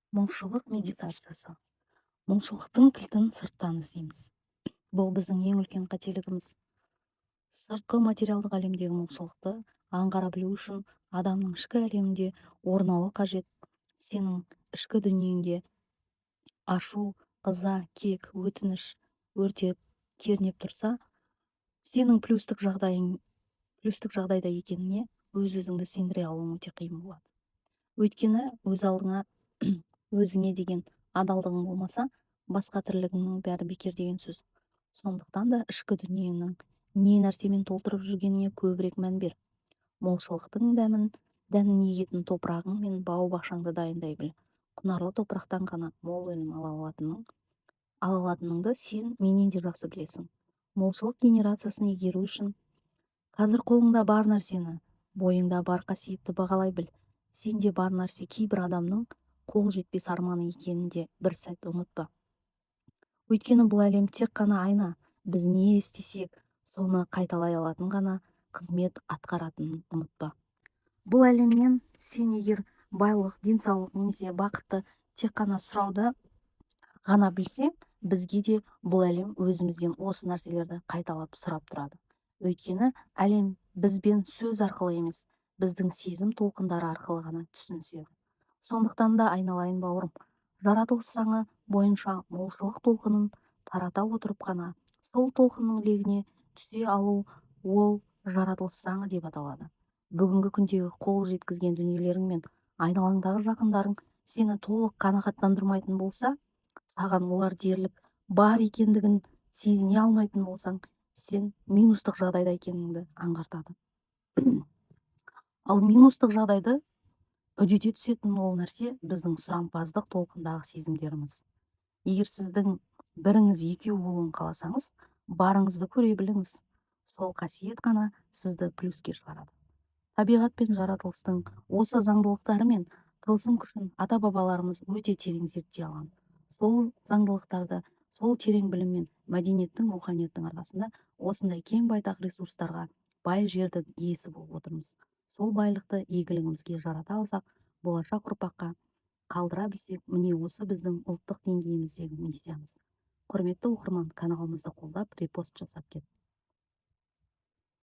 Молшылық медитациясы. Молшылықтың кілтін сырттан іздейміз. Бұл біздің ең үлкен қателігіміз. Сыртқы материалдық әлемдегі молшылықты аңғара білу үшін адамның ішкі әлемінде орнауы қажет. Сенің ішкі дүниеңде ашу, ыза, кек, өтініш өртеп, кернеп тұрса, сенің плюстік жағдайың, плюстік жағдайда екеніңе өз-өзіңді сендіре алуың өте қиын болады. Өйткені өз алдыңа өзіңе деген адалдығың болмаса, басқа тірлігіңнің бәрі бекер деген сөз. Сондықтан да ішкі дүниеңнің не нәрсемен толтырып жүргеніне көбірек мән бер. Молшылықтың дәмін, дәнін егетін топырағың мен бау-бақшаңды дайындай біл. Құнарлы топырақтан ғана мол өнім ала алатыныңды сен менен де жақсы білесің. Молшылық генерациясын игеру үшін қазір қолыңда бар нәрсені, бойыңда бар қасиетті бағалай біл. Сенде бар нәрсе кейбір адамның қол жетпес арманы екенін де бір сәт ұмытпа. Өйткені бұл әлем тек қана айна, біз не істесек, соны қайталай алатын ғана қызмет атқаратынын ұмытпа. Бұл әлемнен сен егер байлық, денсаулық немесе бақытты тек қана сұрауды ғана білсең, бізге де бұл әлем өзімізден осы нәрселерді қайталап сұрап тұрады. Өйткені әлем бізбен сөз арқылы емес, біздің сезім толқындары арқылы ғана түсініседі. Сондықтан да, айналайын бауырым, жаратылыс заңы бойынша молшылық толқынын тарата отырып қана сол толқынның легіне түсе алу, ол жаратылыс заңы деп аталады. Бүгінгі күндегі қол жеткізген дүниелерің мен айналаңдағы жақындарың сені толық қанағаттандырмайтын болса, саған олар дерлік бар екендігін сезіне алмайтын болсаң, сен минустық жағдайда екеніңді аңғартады. Ал минустық жағдайды үдете түсетін ол нәрсе – біздің сұрампаздық толқындағы сезімдеріміз. Егер сіздің біріңіз екеу болуын қаласаңыз, барыңызды көре біліңіз. Сол қасиет қана сізді плюске шығарады. Табиғат пен жаратылыстың осы заңдылықтары мен тылсым күшін ата бабаларымыз өте терең зерттей алған. Сол заңдылықтарды, сол терең білім мен мәдениеттің, руханияттың арқасында осындай кең байтақ ресурстарға бай жердің иесі болып отырмыз. Сол байлықты игілігімізге жарата алсақ, болашақ ұрпаққа қалдыра білсек, міне, осы біздің ұлттық деңгейіміздегі миссиямыз. Құрметті оқырман, каналымызды қолдап, репост жасап кет.